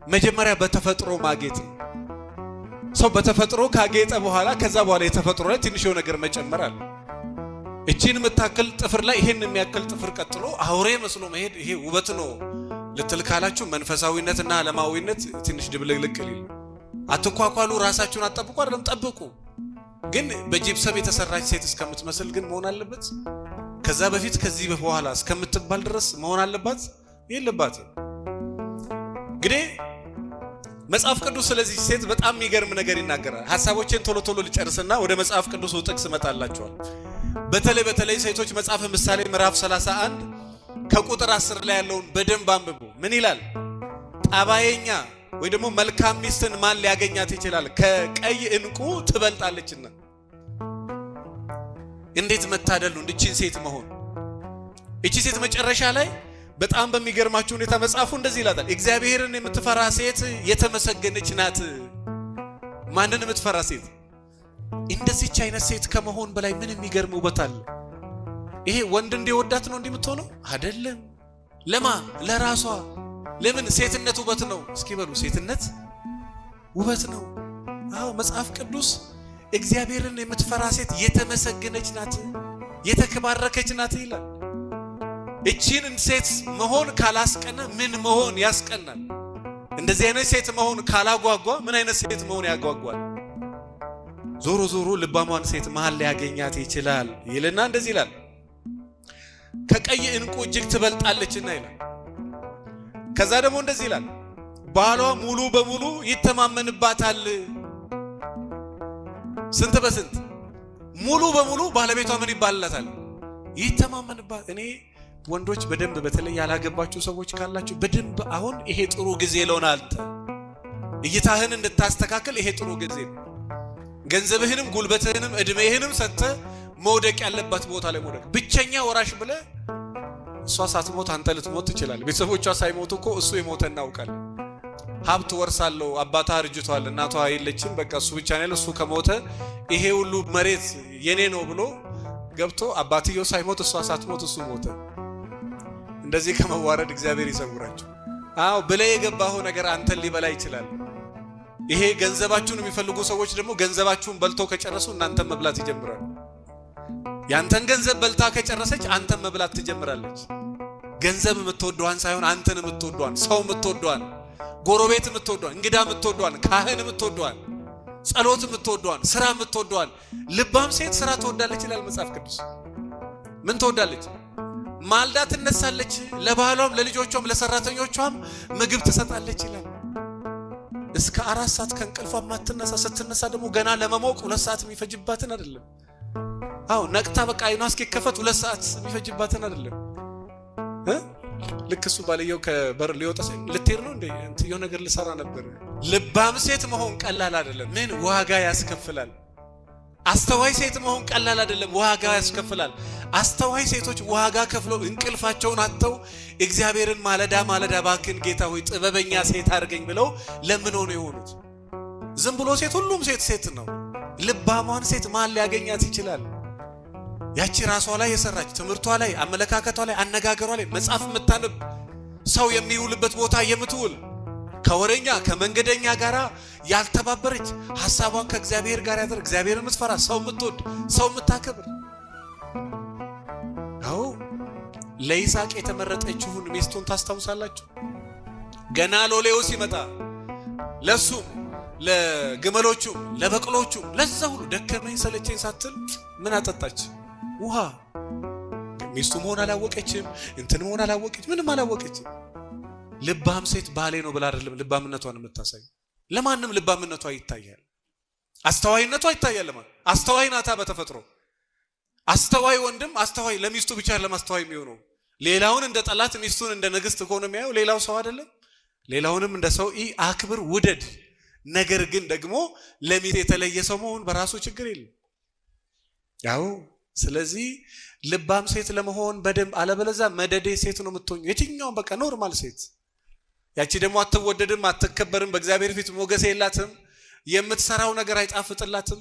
መጀመሪያ በተፈጥሮ ማጌጥ ነው። ሰው በተፈጥሮ ካጌጠ በኋላ ከዛ በኋላ የተፈጥሮ ላይ ትንሽ የሆነ ነገር መጨመር አለ። እቺን የምታክል ጥፍር ላይ ይሄን የሚያክል ጥፍር ቀጥሎ አውሬ መስሎ መሄድ ይሄ ውበት ነው ልትል ካላችሁ መንፈሳዊነትና ዓለማዊነት ትንሽ ድብልቅልቅ ሊል። አትኳኳሉ፣ ራሳችሁን አትጠብቁ አይደለም፣ ጠብቁ። ግን በጂፕሰም የተሰራች ሴት እስከምትመስል ግን መሆን አለበት። ከዛ በፊት ከዚህ በኋላ እስከምትባል ድረስ መሆን አለባት የለባትም። እንግዲህ መጽሐፍ ቅዱስ ስለዚህ ሴት በጣም የሚገርም ነገር ይናገራል። ሀሳቦቼን ቶሎ ቶሎ ልጨርስና ወደ መጽሐፍ ቅዱስ ጥቅስ እመጣላችኋል። በተለይ በተለይ ሴቶች መጽሐፈ ምሳሌ ምዕራፍ 31 ከቁጥር 10 ላይ ያለውን በደንብ አንብቡ። ምን ይላል? ጠባየኛ ወይ ደግሞ መልካም ሚስትን ማን ሊያገኛት ይችላል? ከቀይ ዕንቁ ትበልጣለችና። እንዴት መታደል ነው እንድችን ሴት መሆን። እቺ ሴት መጨረሻ ላይ በጣም በሚገርማችሁ ሁኔታ መጽሐፉ እንደዚህ ይላታል፣ እግዚአብሔርን የምትፈራ ሴት የተመሰገነች ናት። ማንን የምትፈራ ሴት? እንደዚች አይነት ሴት ከመሆን በላይ ምን የሚገርም ውበት አለ? ይሄ ወንድ እንዲወዳት ነው እንዲህ የምትሆነው አይደለም። ለማ ለራሷ። ለምን? ሴትነት ውበት ነው። እስኪ በሉ ሴትነት ውበት ነው። አዎ መጽሐፍ ቅዱስ እግዚአብሔርን የምትፈራ ሴት የተመሰገነች ናት፣ የተባረከች ናት ይላል። እቺን ሴት መሆን ካላስቀና ምን መሆን ያስቀናል? እንደዚህ አይነት ሴት መሆን ካላጓጓ ምን አይነት ሴት መሆን ያጓጓል? ዞሮ ዞሮ ልባሟን ሴት መሀል ሊያገኛት ይችላል ይልና እንደዚህ ይላል፣ ከቀይ ዕንቁ እጅግ ትበልጣለችና ይላል። ከዛ ደግሞ እንደዚህ ይላል፣ ባሏ ሙሉ በሙሉ ይተማመንባታል። ስንት በስንት ሙሉ በሙሉ ባለቤቷ ምን ይባልላታል? ይተማመንባት። እኔ ወንዶች በደንብ በተለይ ያላገባችሁ ሰዎች ካላችሁ በደንብ አሁን ይሄ ጥሩ ጊዜ ለሆነ አንተ እይታህን እንድታስተካክል ይሄ ጥሩ ጊዜ ነው። ገንዘብህንም ጉልበትህንም እድሜህንም ሰጥተህ መውደቅ ያለባት ቦታ ላይ መውደቅ። ብቸኛ ወራሽ ብለህ እሷ ሳትሞት አንተ ልትሞት ትችላለህ። ቤተሰቦቿ ሳይሞቱ እኮ እሱ የሞተ እናውቃለን። ሀብት ወርሳለሁ፣ አባቷ አርጅቷል፣ እናቷ የለችም፣ በቃ እሱ ብቻ ነው ያለው። እሱ ከሞተ ይሄ ሁሉ መሬት የኔ ነው ብሎ ገብቶ አባትየው ሳይሞት እሷ ሳትሞት እሱ ሞተ። እንደዚህ ከመዋረድ እግዚአብሔር ይሰውራቸው። አዎ ብለህ የገባኸው ነገር አንተን ሊበላ ይችላል። ይሄ ገንዘባችሁን የሚፈልጉ ሰዎች ደግሞ ገንዘባችሁን በልተው ከጨረሱ እናንተን መብላት ይጀምራሉ። ያንተን ገንዘብ በልታ ከጨረሰች አንተን መብላት ትጀምራለች። ገንዘብ የምትወደዋን ሳይሆን አንተን የምትወደዋን፣ ሰው የምትወደዋን፣ ጎረቤት የምትወደዋን፣ እንግዳ የምትወደዋን፣ ካህን የምትወደዋን፣ ጸሎት የምትወደዋን፣ ስራ የምትወደዋን። ልባም ሴት ስራ ትወዳለች ይላል መጽሐፍ ቅዱስ። ምን ትወዳለች? ማልዳ ትነሳለች፣ ለባሏም ለልጆቿም ለሰራተኞቿም ምግብ ትሰጣለች ይላል። እስከ 4 ሰዓት ከእንቅልፏ ማትነሳ፣ ስትነሳ ደግሞ ገና ለመሞቅ 2 ሰዓት የሚፈጅባትን አይደለም። አዎ ነቅታ በቃ አይኗ እስኪከፈት 2 ሰዓት የሚፈጅባትን አይደለም። ልክ እሱ ባልየው ከበር ሊወጣ ሲል ልትሄድ ነው እንዴ? እንትን የሆነ ነገር ልሰራ ነበር። ልባም ሴት መሆን ቀላል አይደለም። ምን ዋጋ ያስከፍላል። አስተዋይ ሴት መሆን ቀላል አይደለም፣ ዋጋ ያስከፍላል። አስተዋይ ሴቶች ዋጋ ከፍለው እንቅልፋቸውን አጥተው እግዚአብሔርን ማለዳ ማለዳ ባክን ጌታ ሆይ ጥበበኛ ሴት አድርገኝ ብለው ለምነው ነው የሆኑት። ዝም ብሎ ሴት ሁሉም ሴት ሴት ነው። ልባሟን ሴት ማን ሊያገኛት ይችላል? ያቺ ራሷ ላይ የሰራች፣ ትምህርቷ ላይ፣ አመለካከቷ ላይ፣ አነጋገሯ ላይ፣ መጽሐፍ የምታነብ፣ ሰው የሚውልበት ቦታ የምትውል፣ ከወሬኛ ከመንገደኛ ጋር ያልተባበረች፣ ሀሳቧን ከእግዚአብሔር ጋር ያደረግ፣ እግዚአብሔር የምትፈራ፣ ሰው የምትወድ፣ ሰው የምታከብር። አዎ ለይስሐቅ የተመረጠችውን ሚስቱን ታስታውሳላችሁ? ገና ሎሌው ሲመጣ ለሱም ለግመሎቹም ለበቅሎቹም ለዛ ሁሉ ደከመኝ ሰለቸኝ ሳትል ምን አጠጣች? ውሃ። ሚስቱ መሆን አላወቀችም፣ እንትን መሆን አላወቀች፣ ምንም አላወቀችም። ልባም ሴት ባሌ ነው ብላ አይደለም ልባምነቷን የምታሳይ። ለማንም ልባምነቷ ይታያል፣ አስተዋይነቷ ይታያል። ለማን አስተዋይ ናታ በተፈጥሮ። አስተዋይ ወንድም አስተዋይ ለሚስቱ ብቻ አይደለም አስተዋይ የሚሆነው፣ ሌላውን እንደ ጠላት ሚስቱን እንደ ንግስት ከሆነ የሚያየው ሌላው ሰው አይደለም። ሌላውንም እንደ ሰው አክብር፣ ውደድ። ነገር ግን ደግሞ ለሚስት የተለየ ሰው መሆን በራሱ ችግር የለም። ያው ስለዚህ ልባም ሴት ለመሆን በደንብ፣ አለበለዚያ መደዴ ሴት ነው የምትሆኙ። የትኛውም በቃ normal ሴት ያቺ ደግሞ አትወደድም፣ አትከበርም፣ በእግዚአብሔር ፊት ሞገስ የላትም፣ የምትሰራው ነገር አይጣፍጥላትም።